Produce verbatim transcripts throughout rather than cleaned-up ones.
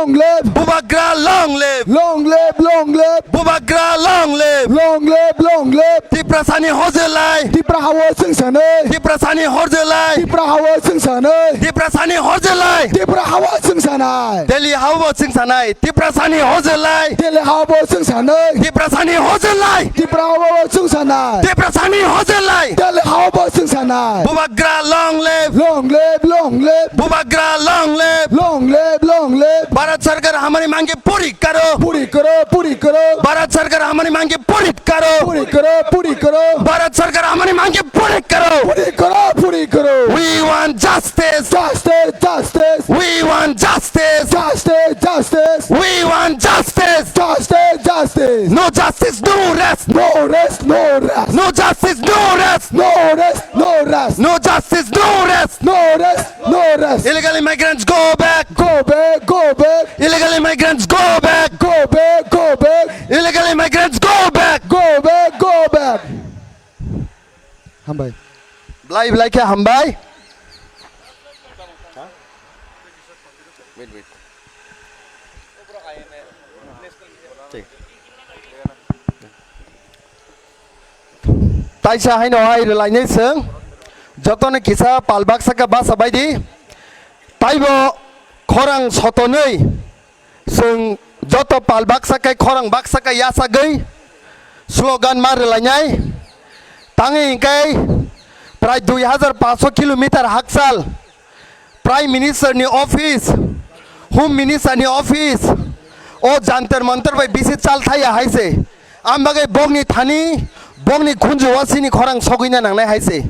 Long live. Bubagra long live. Long live, long live. Bubagra long live. Long live, long live. Tiprasani hojlai. Tipra hao chwng sanai. Tiprasani hojlai. Tipra hao chwng sanai. Tiprasani hojlai. Tipra hao chwng sanai. Delhi hao chwng sanai. Tiprasani hojlai. Delhi hao chwng sanai. Tiprasani hojlai. Tipra hao chwng sanai. Tiprasani hojlai. Delhi hao chwng sanai. Bubagra long live. Long live, long live. Bubagra long live. Long live, long live. Bharat Sarkar hamari mange puri karo. Puri karo, puri karo. Bharat Sarkar hamari mange puri karo. Puri karo, puri karo. Bharat Sarkar hamari mange puri karo. Puri karo, puri karo. We want justice. Justice, justice. We want justice. Justice, justice. We want justice. Justice, justice. No justice, no rest. No rest, no rest. No justice, no rest. No rest, no rest. No justice, no rest. No rest, no rest. Illegal immigrants, go back. Go back, go back. Illegal immigrants, go back. Go back, go back. Illegal immigrants, go back. Go back, go back. Hambai. Blai blai khe hambai. Wait, wait. Taisa haino hai rwlainai chwng, jotono kisa pal baksa khe basa baidi, taibo khorang sotonwi chwng joto pal baksa khe khorang baksa khe yachagwi slogan ma rwlainai. Tangwi hwnkhe prai dui hajar paanch sho kilometer hakchal Prime Minister ni office, Home Minister ni office, o Jantar Mantar bai bisi chal thaya hai se. Ang bagwi bokni thani, bokni khunju o sini khorang sogwina nangnai hai se.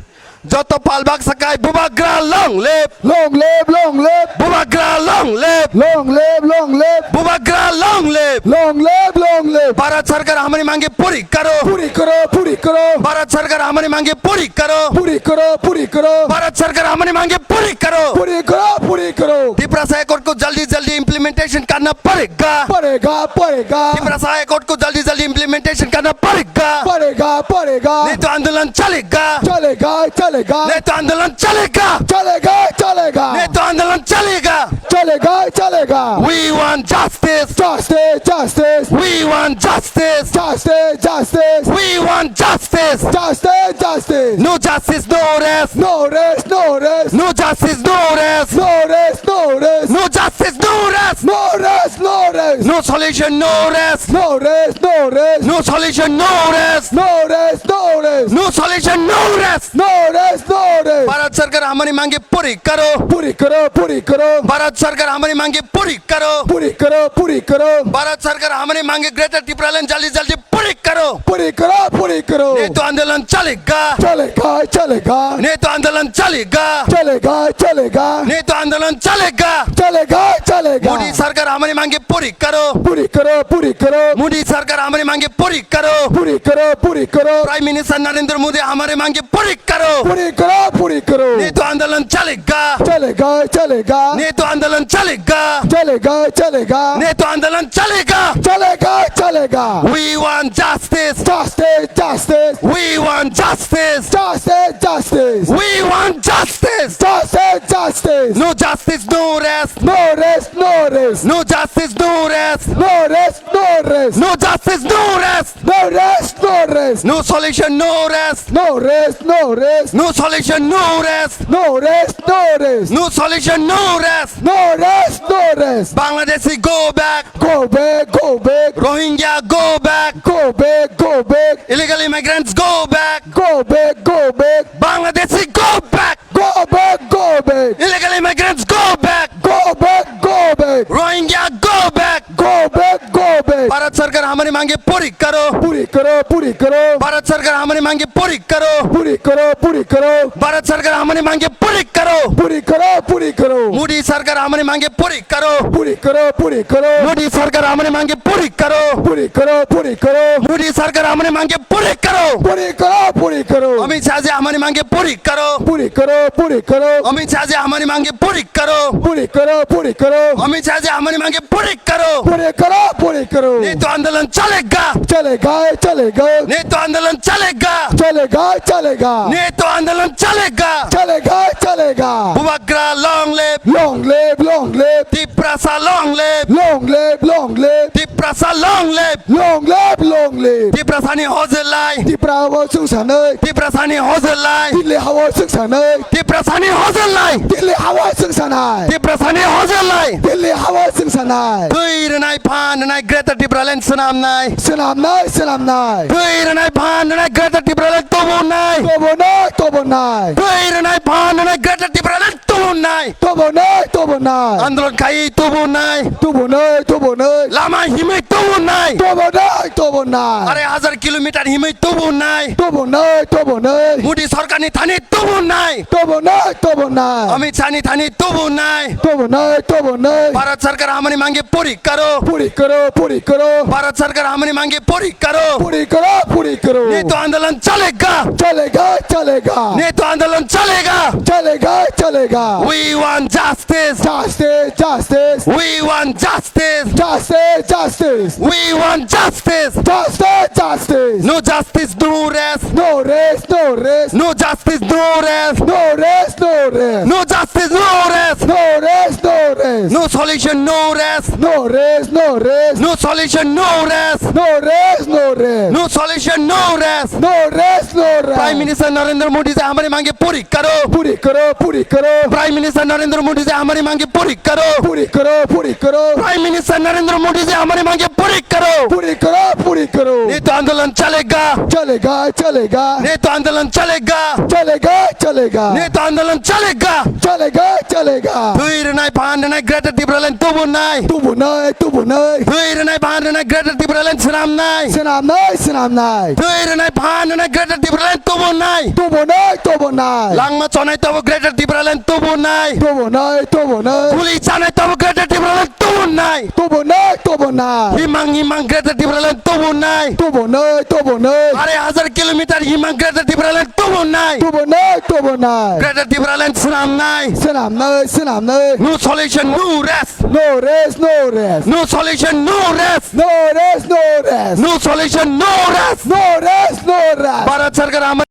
Joto pal baksa kai Bubagra long live! Long live, long live! Bubagra long live! Long live, long live! Bubagra long live! Long live, long live! Bharat Sarkar hamari mange puri karo! Puri karo, puri karo! Bharat Sarkar hamari mange puri karo! Puri karo, puri karo! Bharat Sarkar hamari mange puri karo! Puri karo, puri karo! Tiprasa Accord ko jaldi jaldi implementation karna padega! Padega, padega! Tiprasa Accord ko jaldi jaldi implementation karna padega! Padega, padega! Nahi to andolan chalega! Chalega, chalega! Nahi to andolan chalega! Chalega, chalega! Nahi to andolan chalega! Chalega, chalega! We want justice! Justice, justice! We want justice! Justice, justice! We want justice! Justice, justice! No justice, no rest! No rest, no rest! No justice, no rest! No rest, no rest! No justice, no rest! No rest, no rest! No solution, no rest! No rest, no rest! No solution, no rest! No rest, no rest! No solution, no rest! No rest, no rest! Bharat Sarkar hamari mange puri karo! Puri karo, puri karo! Bharat Sarkar hamari mange puri karo! Puri karo, puri karo! Bharat Sarkar hamari mange Greater Tipraland jaldi jaldi puri karo! Puri karo, puri karo! Nahi to andolan chalega! Chalega, chalega! Nahi to andolan chalega! Chalega, chalega! Nahi to andolan chalega! Chalega, chalega! Modi Sarkar hamari mange puri karo! Puri karo, puri karo! Modi Sarkar hamari mange puri karo! Puri karo, puri karo! Prime Minister Narendra Modi hamari mange puri karo! Puri karo, puri karo! Nahi to andolan chalega! Chalega, chalega! Nahi to andolan chalega! Chalega, chalega! Nahi to andolan chalega! Chalega, chalega! We want justice! Justice, justice! We want justice! Justice, justice! We want justice! Justice, justice! No justice, no rest! No rest, no rest! No justice, no rest! No rest, no rest! No justice, no rest! No rest, no rest! No solution, no rest! No rest, no rest! No solution, no rest! No rest, no rest! No solution, no rest! No rest, no rest! Bangladeshi, go back! Go back, go back! Rohingya, go back! Go back, go back! Illegal immigrants, go back! Go back, go back! Bangladeshi, go back! Go back, go back! Illegal immigrants, go back! Go back, go back! Rohingya, go back! Go back, go back! Bharat Sarkar hamari mange puri karo! Puri karo, puri karo! Bharat Sarkar hamari mange puri karo! Puri karo, puri karo! Bharat Sarkar hamari mange puri karo! Puri karo, puri karo! Modi Sarkar hamari mange puri karo! Puri karo, puri karo! Modi Sarkar hamari mange puri karo! Puri karo, puri karo! Modi Sarkar hamari mange puri karo! Puri karo, puri karo! Amit Shah ji hamari mange puri karo! Puri karo, puri karo! Amit Shah ji hamari mange puri karo! Puri karo, puri karo! Amit Shah ji hamari mange puri karo! Puri karo, puri karo! Nahi to andolan chalega! Chalega, chalega! Nahi to andolan chalega! Chalega, chalega! Nahi to andolan chalega! Ga. Chalega, chalega. Bubagra long live. Long live, long live. Tiprasa long live. Long live, long live. Tiprasa long live. Long live, long live. Tiprasani hojlai. Tipra hao chwngsanai. Tiprasani hojlai. Delhi hao chwngsanai. Tiprasani hojlai. Delhi hao chwngsanai. Tiprasani hojlai. Delhi hao chwngsanai. Twi rwnai phan rwnai Greater Tipraland swnamnai. Swnamnai, swnamnai. Twi rwnai phan rwnai Greater Tipraland tubunai. Tubunai, tubunai. Twi rwnai phan rwnai Greater Tipraland tubunai. Tubunai, tubunai. Andolon khai tubunai. Tubunai, tubunai. Lama himwi tubunai. Tubunai, tubunai. Arai hajar kilometer himwi tubunai. Tubunai, tubunai. Modi sorkarni thani tubunai. Tubunai, tubunai. Amit Shahni thani tubunai. Tubunai, tubunai. Bharat Sarkar hamani mange puri karo. Puri karo, puri karo. Bharat Sarkar hamani mange puri karo. Puri karo, puri karo. Netu andolon chalega. Chalega, chalega. Netu andolon chalega. Chalega, chalega. We want justice. Justice, justice. We want justice. Justice, justice. We want justice. Justice, justice. No justice, no rest. No rest, no rest. No justice, no rest. No rest, no rest. No justice, no rest. No rest, no rest. No solution, no rest. No rest, no rest. No solution, no rest. No rest, no rest. No solution, no rest. No rest, no rest. Prime Minister Narendra Modi ji hamari mange puri karo. Puri karo, puri karo. Prime Minister Narendra Modi ji hamari mange puri karo. Puri karo, puri karo. Prime Minister Narendra Modi ji hamari mange puri karo. Puri karo, puri karo. Netu andolon chalega. Chalega, chalega. Netu andolon chalega. Chalega, chalega. Netu andolon chalega. Chalega, chalega. Twi rwnai phan rwnai Greater Tipraland tubunai. Tubunai, tubunai. Twi rwnai phan rwnai Greater Tipraland swnamnai. Swnamnai, swnamnai. Twi rwnai phan rwnai Greater Tipraland tubunai. Tubunai, tubunai. Langma chonai tobo Greater Tipraland tubunai. Tubunai, tubunai. Guli chanai tobo Greater Tipraland tubunai. Tubunai, tubunai. Himang himang Greater Tipraland tubunai. Tubunai, tubunai. Arai hajar kilometer himang Greater Tipraland tubunai. Tubunai, tubunai. Greater Tipraland swnamnai. Swnamnai, swnamnai. No solution, no rest. No rest, no rest. No solution, no rest. No rest, no rest. No solution, no rest. No rest, no rest. Bharat Sarkar hamari